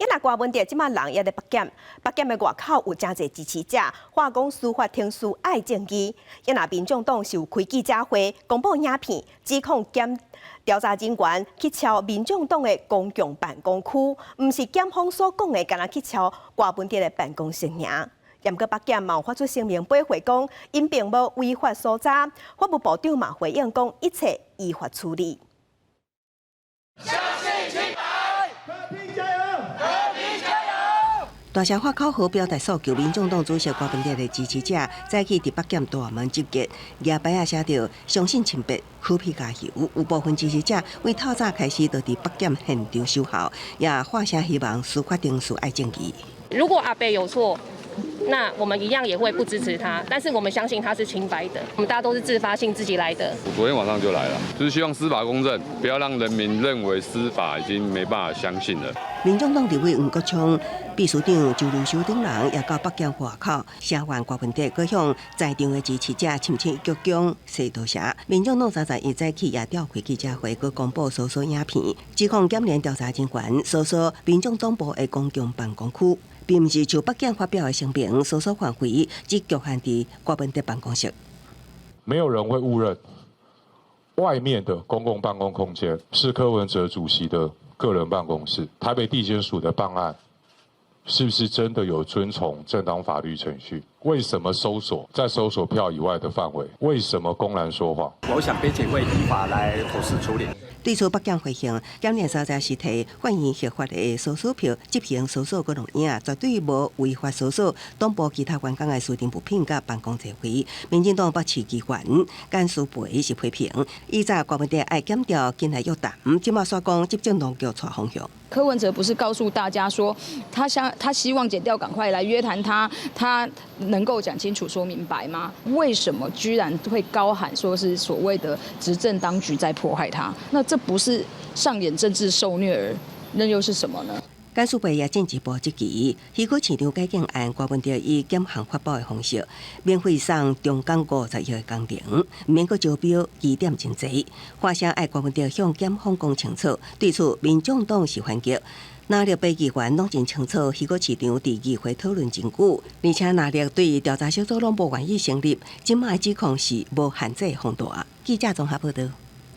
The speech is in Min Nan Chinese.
抑若柯文哲這馬人猶佇北檢，北檢的外口有誠濟支持者，喊講司法程序愛正義。抑若民眾黨是有開記者會公布影片，指控檢調查人員去抄民眾黨的公共辦公區，毋是檢方所講的，干焦去抄柯文哲的辦公室爾。毋過北檢嘛有發出聲明駁回講，𪜶並無違法搜查，法務部長嘛回應講，一切依法處理。相信清白，柯 P 加油，柯 P 加油！大聲喊口號表達訴求，民眾黨主席柯文哲的支持者早起佇北檢大門集結，舉牌仔寫著相信清白，柯 P 加油。有部分支持者為透早開始就佇北檢現場守候，也喊聲希望司法程序愛正義。如果阿伯有錯，那我們一樣也會不支持他，但是我們相信他是清白的。我們大家都是自發性自己來的。我昨天晚上就來了，就是希望司法公正，不要讓人民認為司法已經沒辦法相信了。民眾黨立委黃國昌、秘書長周仁修等人也到北檢外口聲援柯文哲，閣向在場的支持者深深鞠躬說多謝。民眾黨31早起也召開記者會，閣公布搜索影片，指控檢聯調查人員搜索民眾黨部的公共辦公區，並毋是像北檢發表的聲明，搜索範圍只局限佇柯文哲辦公室。沒有人會誤認外面的公共辦公空間是柯文哲主席的個人辦公室。台北地檢署的辦案是不是真的有遵從正當法律程序？為什麼搜索在搜索票以外的範圍？為什麼公然說謊？我想北檢會依法來妥善處理。對此北檢回應，檢聯三十是提法院核發的搜索票執行搜索閣錄影，絕對無違法搜索黨部其他員工的私人物品佮辦公座位。民進黨北市議員簡舒培是批評，以早柯文哲愛檢調緊來約談，這馬煞講執政當局錯方向。柯文哲不是告訴大家說，他想他希望檢調趕快來約談他，他能夠講清楚說明白嗎？為什麼居然會高喊說是所謂的執政當局在迫害他？那這不是上演政治受虐兒，那又是什麼呢？簡舒培也進一步質疑，魚果市場改建案，柯文哲以檢項發包的方式，免費送中港50億的工程，毋免閣招標，疑點真濟。喊聲愛柯文哲向檢方講清楚，對此民眾黨是反擊。藍綠白議員攏真清楚，魚果市場佇議會討論真久，而且藍綠對調查小組攏無願意成立，這馬的指控是無限制放大。記者綜合報道。